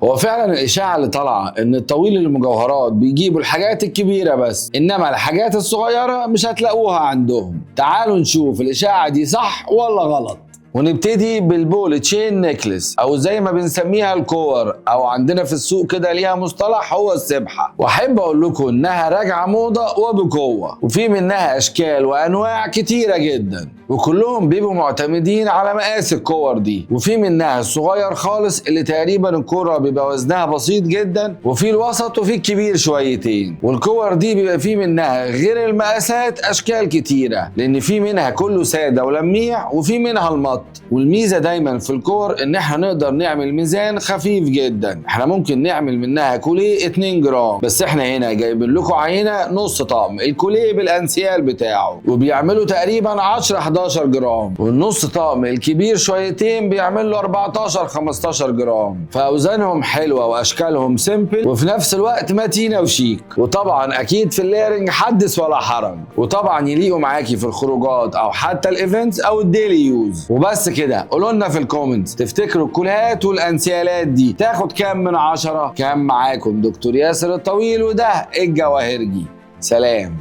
هو فعلا الاشاعة اللي طالعه ان الطويل المجوهرات بيجيبوا الحاجات الكبيرة بس، انما الحاجات الصغيرة مش هتلاقوها عندهم. تعالوا نشوف الاشاعة دي صح ولا غلط. ونبتدي بال ball chain necklace، او زي ما بنسميها الكور، او عندنا في السوق كده ليها مصطلح هو السبحة. واحب اقول لكم انها راجعه موضة وبقوة، وفي منها اشكال وانواع كتيرة جدا، وكلهم بيبقوا معتمدين على مقاس الكور دي. وفي منها الصغير خالص اللي تقريبا الكورة بيبقى وزنها بسيط جدا، وفي الوسط، وفي الكبير شويتين. والكور دي بيبقى في منها غير المقاسات اشكال كتيره، لان في منها كله ساده ولميع، وفي منها ال matte. والميزة دايما في الكور ان احنا نقدر نعمل ميزان خفيف جدا، احنا ممكن نعمل منها كوليه 2 جرام بس، احنا هنا جايبين لكم عينه نص طقم الكوليه بالانسيال بتاعه، وبيعملوا تقريبا 10 11 جرام، والنص طقم الكبير شويتين بيعمل له 14 15 جرام. فاوزانهم حلوة واشكالهم simple، وفي نفس الوقت متينة وشيك، وطبعا اكيد في ال layering حدث ولا حرج، وطبعا يليقوا معاكي في الخروجات او حتى ال events او ال daily use. وبس كده، قولوا لنا في ال comments تفتكروا الكوليهات والانسيالات دي تاخد كام من 10؟ كان معاكم دكتور ياسر الطويل، وده الجواهرجي. سلام.